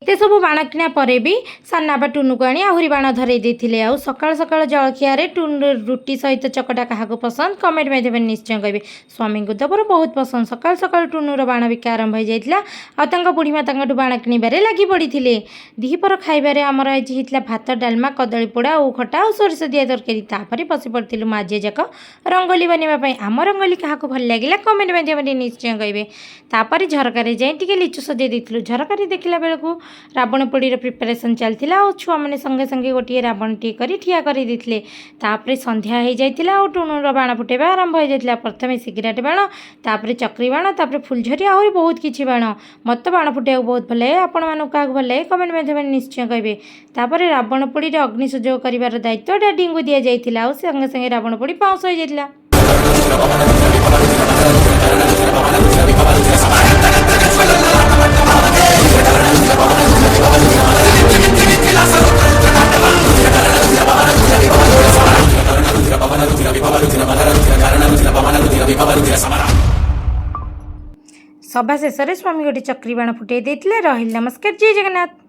ଏତେ ସବୁ ବାଣ କିଣା ପରେ ବି ସାନାପା ଟୁନୁକୁ ଆଣି ଆହୁରି ବାଣ ଧରେଇ ଦେଇଥିଲେ। ଆଉ ସକାଳ ସକାଳ ଜଳଖିଆରେ ଟୁନୁ ରୁଟି ସହିତ ଚକଟା କାହାକୁ ପସନ୍ଦ, କମେଣ୍ଟ ମାଧ୍ୟମରେ ନିଶ୍ଚୟ କହିବେ। ସ୍ୱାମୀଙ୍କୁ ତ ମୋର ବହୁତ ପସନ୍ଦ। ସକାଳୁ ସକାଳୁ ଟୁନୁର ବାଣ ବିକା ଆରମ୍ଭ ହୋଇଯାଇଥିଲା ଆଉ ତାଙ୍କ ବୁଢ଼ୀମା ତାଙ୍କଠୁ ବାଣ କିଣିବାରେ ଲାଗି ପଡ଼ିଥିଲେ। ଦ୍ୱିପହର ଖାଇବାରେ ଆମର ଆଜି ହେଇଥିଲା ଭାତ, ଡାଲମା, କଦଳୀ ପୋଡ଼ା, ଓଉ ଖଟା ଆଉ ସୋରିଷ ଦିଆ ତରକାରୀ। ତାପରେ ବସି ପଡ଼ିଥିଲୁ ମା ଝିଅ ଯାକ ରଙ୍ଗୋଲି ବନେଇବା ପାଇଁ। ଆମ ରଙ୍ଗୋଲି କାହାକୁ ଭଲ ଲାଗିଲା, କମେଣ୍ଟ ମାଧ୍ୟମରେ ନିଶ୍ଚୟ କହିବେ। ତାପରେ ଝରକାରେ ଯାଇ ଟିକେ ଲିଚୁ ସଜେଇ ଦେଇଥିଲୁ। ଝରକାରେ ଦେଖିଲା ବେଳକୁ ରାବଣ ପୋଡ଼ିର ପ୍ରିପାରେସନ୍ ଚାଲିଥିଲା ଆଉ ଛୁଆମାନେ ସଙ୍ଗେ ସଙ୍ଗେ ଗୋଟିଏ ରାବଣଟିଏ କରି ଠିଆ କରି ଦେଇଥିଲେ। ତାପରେ ସନ୍ଧ୍ୟା ହେଇଯାଇଥିଲା ଆଉ ଟୁଣୁର ବାଣ ଫୁଟାଇବା ଆରମ୍ଭ ହେଇଯାଇଥିଲା। ପ୍ରଥମେ ସିଗାରେଟ୍ ବାଣ, ତାପରେ ଚକ୍ରି ବାଣ, ତାପରେ ଫୁଲଝରି, ଆହୁରି ବହୁତ କିଛି ବାଣ। ମୋତେ ବାଣ ଫୁଟାଇବାକୁ ବହୁତ ଭଲ ଲାଗେ। ଆପଣମାନଙ୍କୁ କାହାକୁ ଭଲ ଲାଗେ, କମେଣ୍ଟ ମାଧ୍ୟମରେ ନିଶ୍ଚୟ କହିବେ। ତାପରେ ରାବଣ ପୋଡ଼ିରେ ଅଗ୍ନି ସଂଯୋଗ କରିବାର ଦାୟିତ୍ୱ ଡାଡ଼ିଙ୍କୁ ଦିଆଯାଇଥିଲା ଆଉ ସଙ୍ଗେ ସଙ୍ଗେ ରାବଣ ପୋଡ଼ି ପାଉଁଶ ହେଇଯାଇଥିଲା। ସଭା ଶେଷରେ ସ୍ୱାମୀ ଗୋଟେ ଚକ୍ରି ବାଣ ଫୁଟାଇ ଦେଇଥିଲେ। ରହିଲି, ନମସ୍କାର, ଜୟ ଜଗନ୍ନାଥ।